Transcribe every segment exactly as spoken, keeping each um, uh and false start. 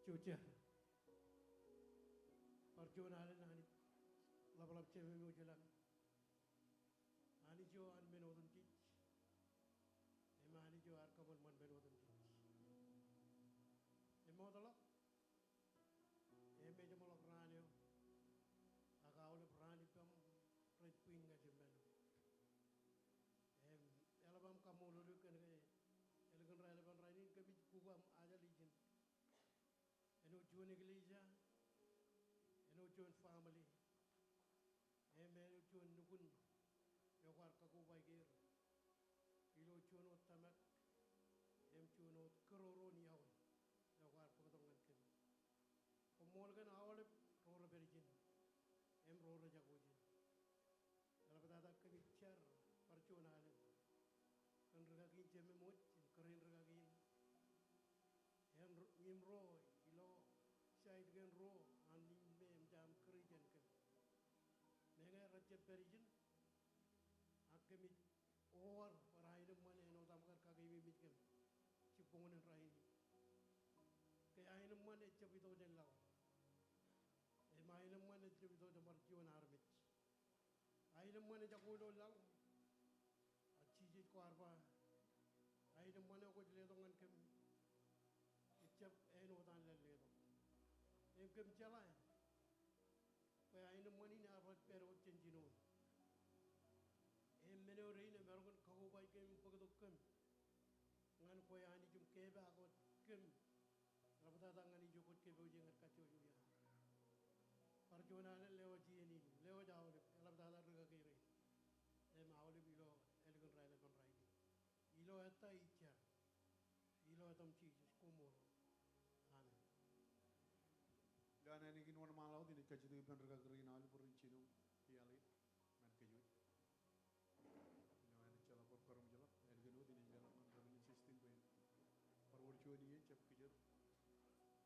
Jouj jar. Bar juon alen Anij, ḷapḷap Jemem eo ej ilañ. Anij eo an men otemjej. Im Anij eo ear kōṃanṃan men otemjej. Im ṃootḷọk im ejeṃḷọk raan eo, ak aolep raan ippaṃ rej bwij ña jān mālōtlōt. Im eḷap aṃ kaṃṃoolol eok kōn ke ālikin raelepen rainin kōmij kukwe aṃ ajal ijin. Āinwōt juon eklejia, āinwōt juon family, im āinwōt juon nukun eo kwaar kakobaik er ilo juon wōt tōmak im juon wōt kōroro in iaor eo kwaar bōktok ñan kōm. Koṃṃool kōn aolep ro rej pād ijin im ro rej jako ijin. Eḷaptata kōmij jar bar juon alen kōn rūkaki in Jemem wōj im kōrā in rūkaki in. Im ro ilo side kein ruo an in me im jab kūr jān kōm. Meñe rej jab pād ijin, ak kōmij wōr bwe aenōṃṃan āinwōt aṃ kar kakeememej kōm jibboñōn in rainin. Ke aenōṃṃan ejjab itok jān laḷ. Im aenōṃṃan ejjab itok jān bar juon armej. Aenōṃṃan ejako ilo laḷ. Ak Jisōs kwaar ba, aenōṃṃan eo kwōj letok ñan kōm ejjab āinwōt an lale letok. Im kōm jeḷā bwe aenōṃṃan in ear bar pād wōt jān jinoin. Im men eo rein emaroñ in kakobaik kōm im bōktok kōm ñan kwe Anij im kepaak wōt kōm. Eḷaptata ñan ijo kwōj kōpooje ñan kajjojo iaan. Bar juon alen lewōj iien in, lewōj aolep, eḷaptata rūkaki rein. Im aolep ilo ālikin raelepen rainin. Ilo ettā ij jar. Ilo etaṃ Jisōs, koṃṃool. Amen. Ilo an ālikin wōnṃaanḷọk wōt, inaaj kajjitōk ippān rūkaki rein aolep bwe ren jino iaḷ in ñan kōj wōj. Ilo an ejjeḷọk bar kōrṃōjḷọk, ālikin wōt inaaj leḷọk ñan revenue system bwe en bar wōr juon iien jab kijer.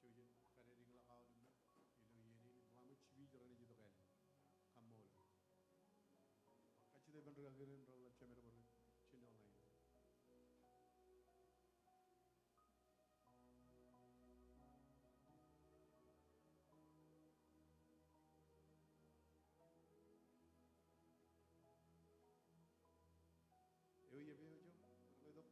Jouj im kōdadikḷọk aolep ilo iien in im ḷak ṃōj speech renaaj itok ālikin. Kaṃṃoolol. Kajjitōk ippān rūkaki rein reḷḷap jemed bwe ren jino ḷain. Ewi eo ej itok?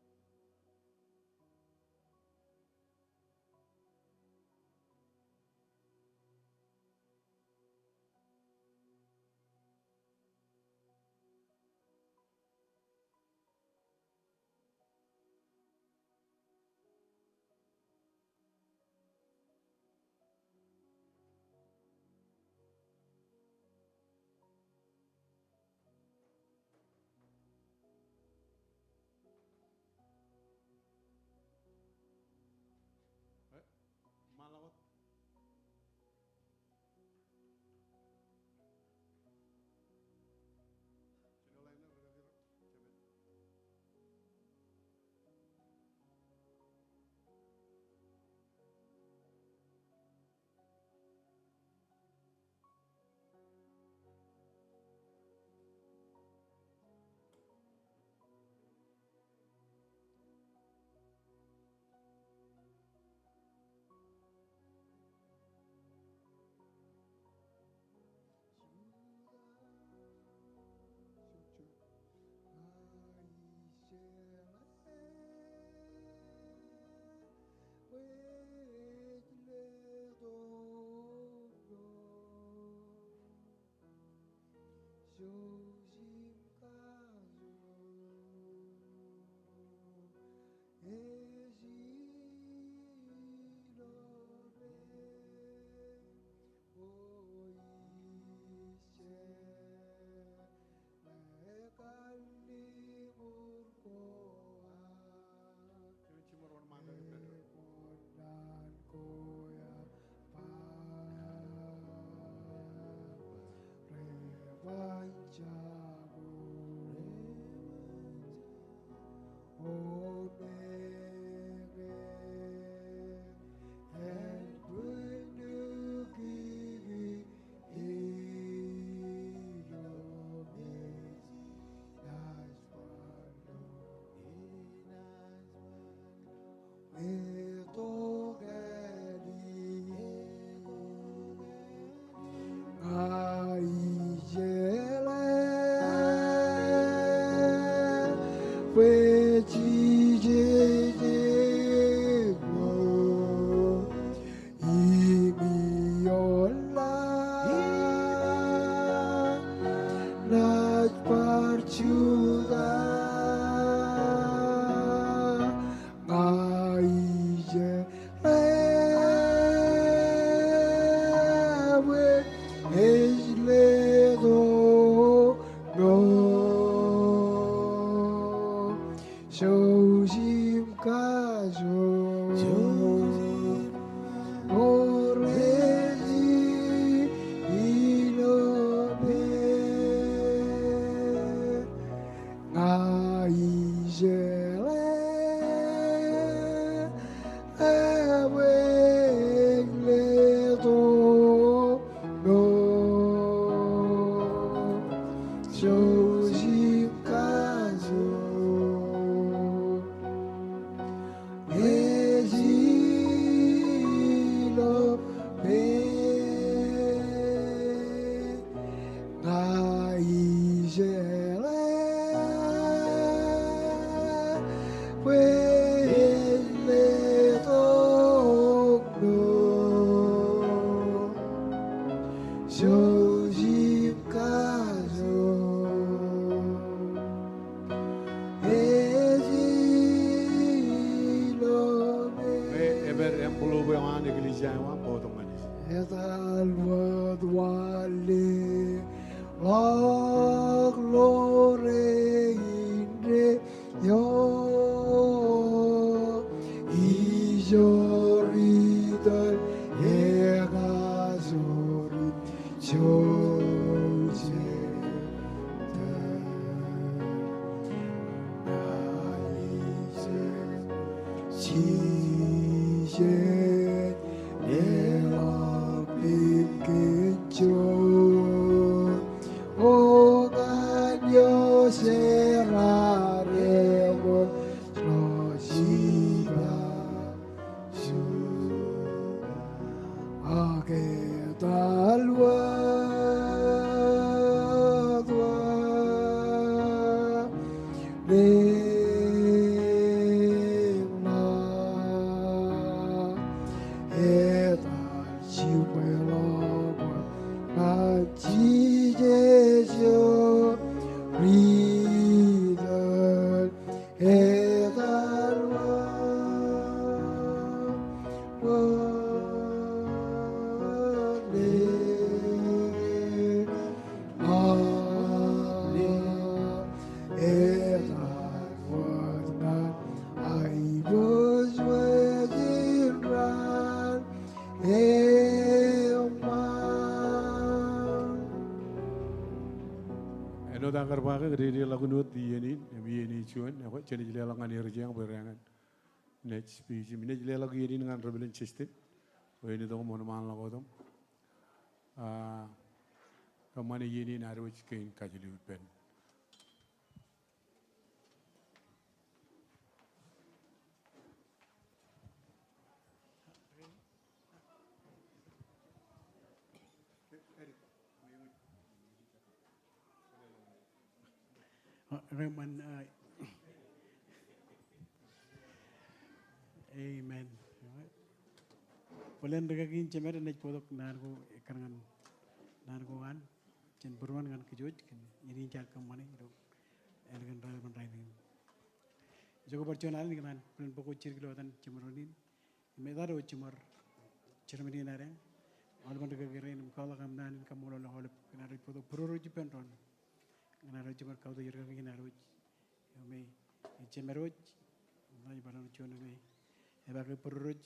Bwe Jisōs ej wōt im ioon laḷ, naaj bar jutak ña ij jeḷā bwe ej letok ṇo. Jouj im kajoor. Jouj im kajoor. Ilo ilo me ña ij jeḷā bwe ej letok ṇo. Jouj im kajoor. Ej ilo me ña ij jeḷā bwe ej letok ṇo. Jouj im kajoor. Ej ilo me. Ej pād envelope eo an eklejia eo an bwe otem ñan ij. Etal wōt wanlōñḷọk ḷoor indeeo, ijoor itōl ekajoor in jouj etal. Jisōs, Jisōs, eḷap im kōn juon, o ñan eo jeraaṃṃan ḷọk jipañ. Ak etal wōt wanlōñḷọk, etal jibweḷọk ñan Jisōs eo ri tōl. Etal wōt wanlōñḷọk, etal wōt ñan aiboojoj in raan eṃṃan. Āinwōt aō kar ba ke kōj dedeḷọk wōt iien in, im iien in juon, ekwe jenaaj leḷọk ñan er jeañ bwe reñin naaj speech im naaj leḷọk iien in ñan Reverend Justin bwe en itok im wōnṃaanḷọk wōt im, ah, kōṃṃane iien in ad wōj kein kajjilōk ippān. Amen. Bōlen rikaki in jemed enaaj bōktok naan ko ekkar ñan naan ko an, jān būruon ñan kōj wōj kōn iien in jaar kōṃṃane ilo ālikin raelepin rainin. Ijoke bar juon alen ikōṇaan bōlen bōk wōt jidik ilo etan jeṃdoon in im etan wōt jiṃor, chairman in ad eañ, aolepen rikaki rein im kwaḷọk aṃ naan in kaṃṃoolol aolep kōn ad wōj bōktok būruod wōj ippān doon ñan ad wōj jiṃor kautiej rikaki in ad wōj. Eo me ej jemed wōj, im ij bar juon eo me epaake būruod wōj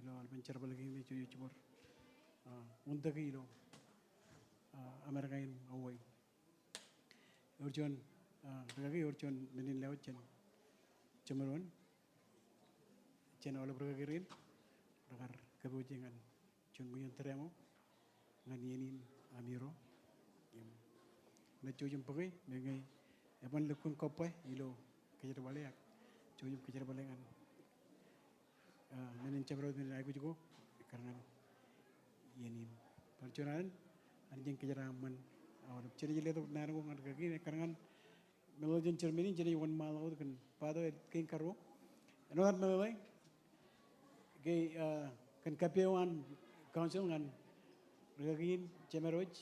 ilo aolepen jerbal kein me jej jiṃor, ah, uñtōki ilo, ah, Amerika in Hawaii. Ewōr juon, ah, rikaki, ewōr juon men in lewōj jān jeṃdoon, jān aolep rikaki rein rekar kōpooje ñan juon ṃōj in tōreṃo ñan iien in amiro. Im naaj jouj im bōke, meñe eban lukkuun kobba ilo kōjerbale ak jouj im kōjerbale ñan, ah, men in jeṃdoon, men in aikuj ko ekkar ñan iien in. Bar juon alen, Anij en kōjeraaṃṃan aolep. Jenaaj letok naan ko ñan rikaki in ekkar ñan meḷeḷe jān chairman in, jenaaj wōnṃaanḷọk wōt kōn part eo ej kein karuo. Āinwōt aō meḷeḷe ke, ah, kōn kappewōt an council ñan rūkaki in, jemed wōj,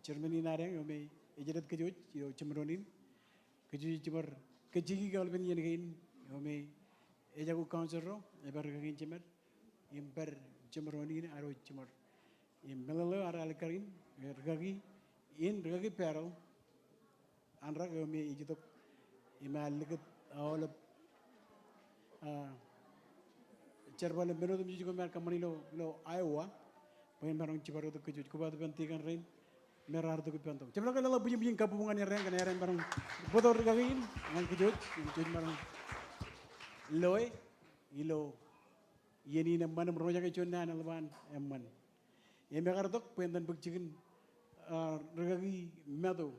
chairman in adeañ eo me ej jelōt kōj wōj ilo jimdoon in. Kōj wōj jiṃor kajjiki aolepen iien kein eo me ejako council ro, ej pād rūkaki in jemed im pād jimdoon in ad wōj jiṃor. Im meḷeḷe eo ad alikkar in, rūkaki in, rūkaki Peral an rak eo me ej itok im ear likūt aolep, ah, jerbal im men otemjej ko me ear kōṃṃan ilo, ilo Iowa, bwe en maroñ jibadtok kōj wōj. Koba tok ippān tikōn rein me raar itok ippān tok. Jab lale ke leḷọk bwijin bwijin kabuñbuñ ñan Irooj kōn aer en maroñ bōktok rūkaki in ñan kōj wōj, im kōj wōj maroñ loe ilo iien in eṃṃan im roñjake juon naan eḷap an eṃṃan. Im ekar tok bwe en itōn bōk jikin, ah, rūkaki Matu.